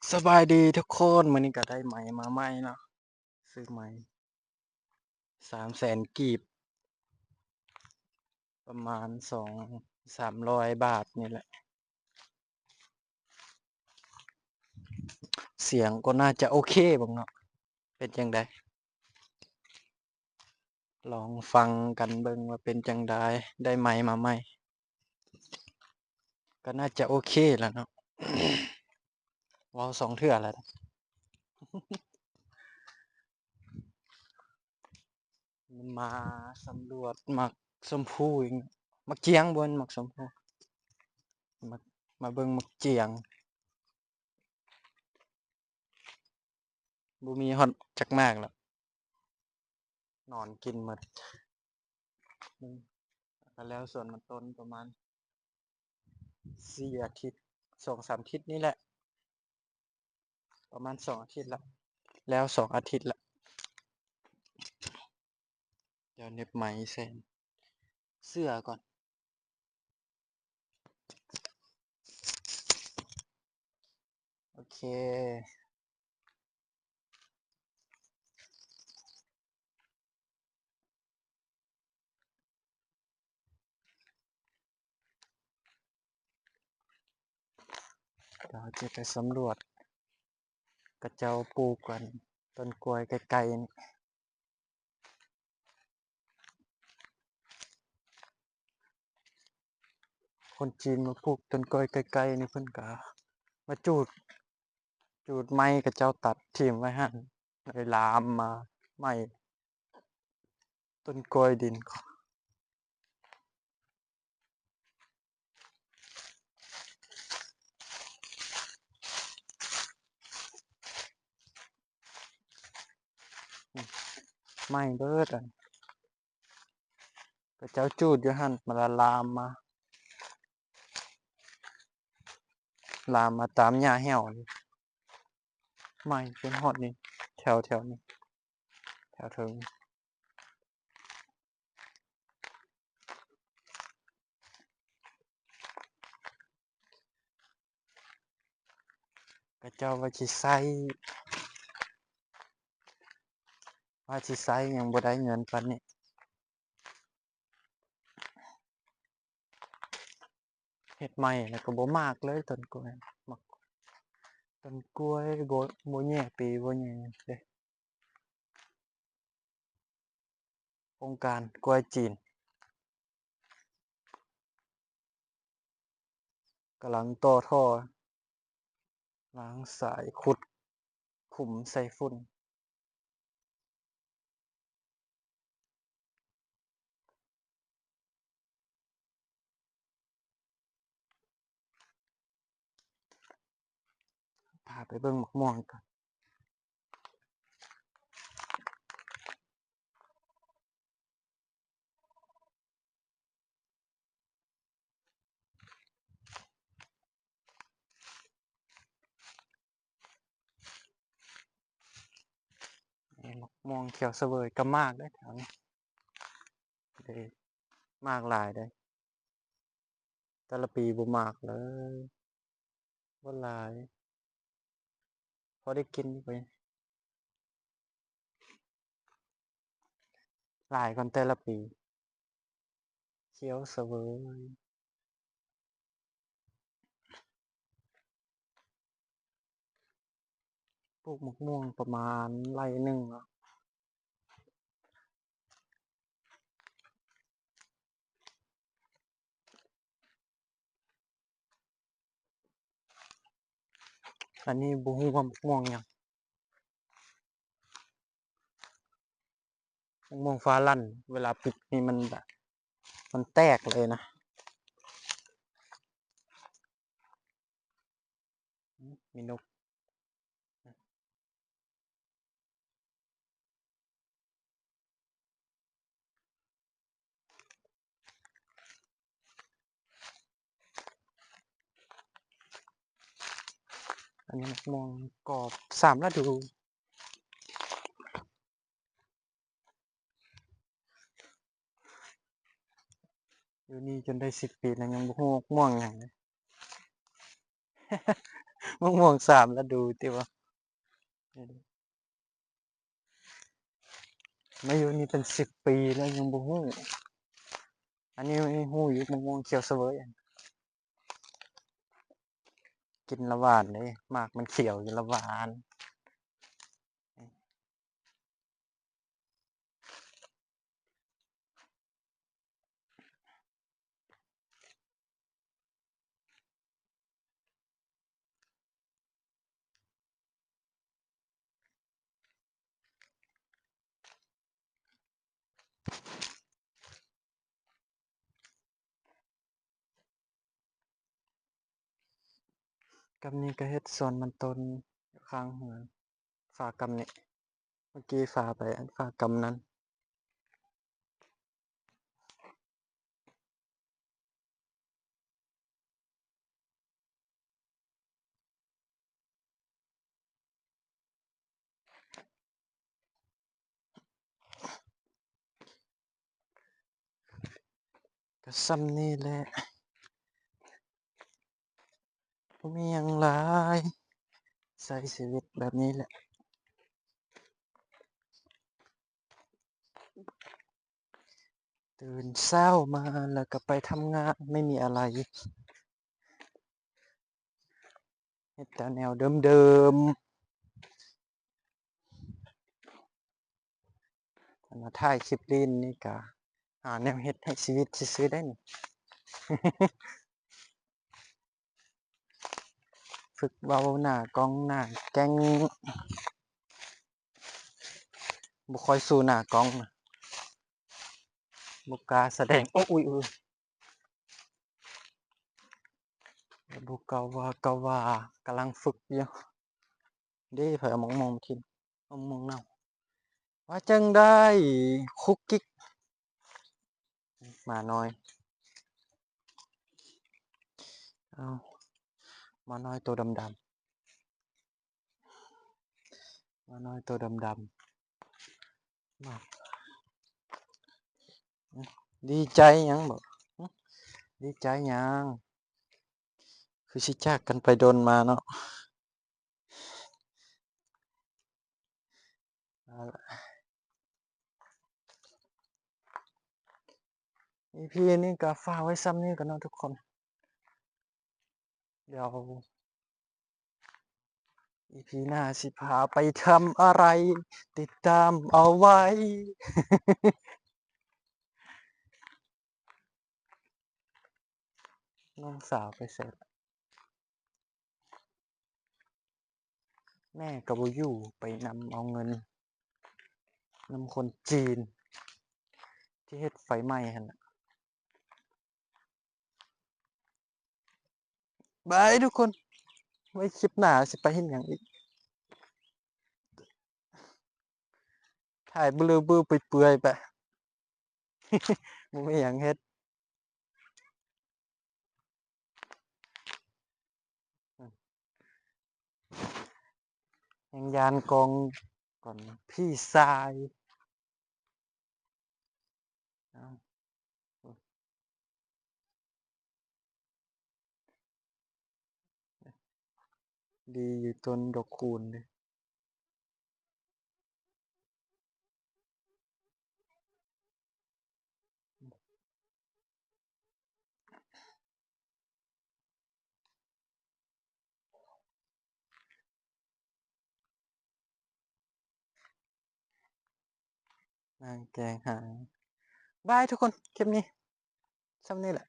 ສະບາຍດີທຸກຄົນ, ມື້ນີ້ກໍໄດ້ໄມ້ມາໃໝ່ເນາະ, ຊື້ໄມ້ສາມແສນກີບ, ປະມານສອງສາມຮ້ອຍບາດນີ້ແຫຼະ. ສຽງກໍໜ້າຈະໂອເຄເບິ່ງເນາະ, ເປັນຈັ່ງໃດ? ລອງຟັງກັນເບິ່ງວ່າເປັນຈັ່ງໃດ, ໄດ້ໄມມາໃໝ່ ກໍໜ້າຈະໂອເຄແລ້ວເນາະ. ເວົ້າສອງເທື່ອແລ້ວນະ. ມາສຳຫຼວດໝາກຊົມພູອີກ, ໝາກຈຽງ, ບໍ່ແມ່ນໝາກຊົມພູ, ມາ ມາເບິ່ງໝາກຈຽງ. ບໍ່ມີຮອດຈັກໝາກແລ້ວ, ນອນກິນໝົດ. ກໍແລ້ວສວນມັນຕົ້ນປະມານສີ່ອາທິດ, ສອງສາມທິດນີ້ແຫຼະ, ປະມານສອງອາທິດລະ, ແລ້ວສອງອາທິດລະ. ດຽວເໜັບໄມ້ໃສ່ເສື້ອກ່ອນ. ໂອເຄ. ດຽວຈະໄປສຳຫຼວດ ເຂົາເຈົ້າປູກອັນຕົ້ນກ້ວຍໃກ້ໆນີ້. ຄົນຈີນມາປູກຕົ້ນກ້ວຍໃກ້ໆນີ້, ເພິ່ນກະມາຈູດ ຈູດໄມ້ເຂົາເຈົ້າຕັດຖິ້ມໄວ້ຫັ້ນ, ເລີຍລາມມາໄໝ້ຕົ້ນກ້ວຍດິນ. ໄໝ້ເບິດອັນ ເຂົາເຈົ້າຈູດຢູ່ຫັ້ນ, ມັນລະລາມມາ, ລາມມາຕາມຫຍ້າແຫ້ວນີ້, ໄໝ້ຈົນຮອດນີ້, ແຖວ ແຖວນີ້, ແຖວເທິງ. ເຂົາເຈົ້າວ່າຊິໃຊ້ ວ່າຊິໃຊ້ ຍັງບໍ່ໄດ້ເງິນປານນີ້. ເຮັດໃໝ່ແລ້ວກໍບໍ່ໝາກເລີຍຕົ້ນກ້ວຍ, ໝາກ ຕົ້ນກ້ວຍບໍ່ ບໍ່ແຍງປີ ບໍ່ແຍງເດ້. ໂຄງການກ້ວຍຈີນ ກຳລັງຕໍ່ທໍ່ ລ້າງສາຍ ຂຸດຂຸມໃສ່ຝຸ່ນ. ພາໄປເບິ່ງໝາກມ່ວງກັນ. ໝາກມ່ວງຂຽວສະເຫວີຍກໍໝາກເດ້ແຖວນີ້ ເດ້ ໝາກຫຼາຍເດ້. ແຕ່ລະປີບໍ່ໝາກເລີຍ, ບໍ່ຫຼາຍ ພໍໄດ້ກິນໄປ ຫຼາຍກ່ອນແຕ່ລະປີ. ຂຽວສະເຫວີຍ. ປູກໝາກມ່ວງປະມານໄຮ່ໜຶ່ງເນາະ. ອັນນີ້ບໍ່ຮູ້ວ່າໝາກມ່ວງຫຍັງ. ມະມ່ວງຟ້າລັ່ນ ເວລາປິກນີ້ມັນແບບ ມັນແຕກເລີຍນະ. ມີນົກ. ອັນນີ້ໝາກມ່ວງກອບສາມລະດູ. ຢູ່ນີ້ຈົນໄດ້ສິບປີແລ້ວ ຍັງບໍ່ຮູ້ໝາກມ່ວງຫຍັງເລີຍ. ມະມ່ວງສາມລະດູຕິວະ. ມາຢູ່ນີ້ເປັນສິບປີແລ້ວຍັງບໍ່ຮູ້. ອັນນີ້ຮູ້ຢູ່ ມະມ່ວງຂຽວສະເຫວີຍ ກິນລະຫວານເດ້ ໝາກມັນຂຽວຢູ່ລະຫວານ. ກຳນີ້ກະເຮັດສວນມັນຕົ້ນຢູ່ຂ້າງເຮືອນ ຝາກຳນີ້ ເມື່ອກີ້ຝາໄປອັນຝາກຳນັ້ນ. ກະຊ່ຳນີ້ແຫຼະ ບໍ່ມີຫຍັງຫຼາຍ ໃຊ້ຊີວິດແບບນີ້ແຫຼະ. ຕື່ນເຊົ້າມາແລ້ວກໍໄປທຳງານ ໄມ່ມີອະໄລ ເຮັດແຕ່ແນວເດີມໆ. ອັນວ່າຖ່າຍຄລິບຫຼິ້ນນີ້ກະຫາແນວເຮັດໃຫ້ຊີວິດຊື່ໆ ໄດ້ນີ້. ຝຶກເວົ້າໜ້າກ້ອງໜ້າແກ້ງ ບໍ່ຄ່ອຍສູ້ໜ້າກ້ອງນະ ບໍ່ກ້າສະແດງ. ໂອ້ ອຸ້ຍ ອຸ້ຍ ບໍ່ກ້າວ່າ ກ້າວ່າ ກຳລັງຝຶກຢູ່. ເດ້ ໃຜເອົາໝາກມ່ວງມາຖິ້ມ ເອົາໝາກມ່ວງເນົ່າ. ວ່າຈັ່ງໃດຄຸກກິກ ໝານ້ອຍ ເອົາ ໝານ້ອຍໂຕດຳໆ ໝານ້ອຍໂຕດຳໆ ມາ ດີໃຈຫຍັງບໍ? ຫຶ? ດີໃຈຫຍັງ? ຄືຊິຈາກກັນໄປດົນມາເນາະ. ເອົາລະ ອີພີນີ້ກະຝາກໄວ້ຊ່ຳນີ້ກ່ອນເນາະທຸກຄົນ. ດຽວອີພີໜ້າຊິພາໄປທຳອະໄລ ຕິດຕາມເອົາໄວ້. ນ້ອງສາວໄປໃສລະ? ແມ່ກໍບໍ່ຢູ່ ໄປນຳເອົາເງິນນຳຄົນຈີນທີ່ເຮັດໄຟໄໝ້ຫັ້ນນະ. ບາຍທຸກຄົນ ໄວ້ຄລິບໜ້າຊິໄປເຮັດຫຍັງອີກ ຖ່າຍບືໆໄປເປື່ອຍໄປ ບໍ່ມີຫຍັງເຮັດ. ແຮງຢ້ານກ້ອງກ່ອນ ພີ່ຊາຍ. ເອົ້າ ດີຢູ່ຕົ້ນດອກຄູນເດ້. ນາງແກງຫາ ບາຍທຸກຄົນ ຄລິບນີ້ຊ່ຳນີ້ແຫຼະ.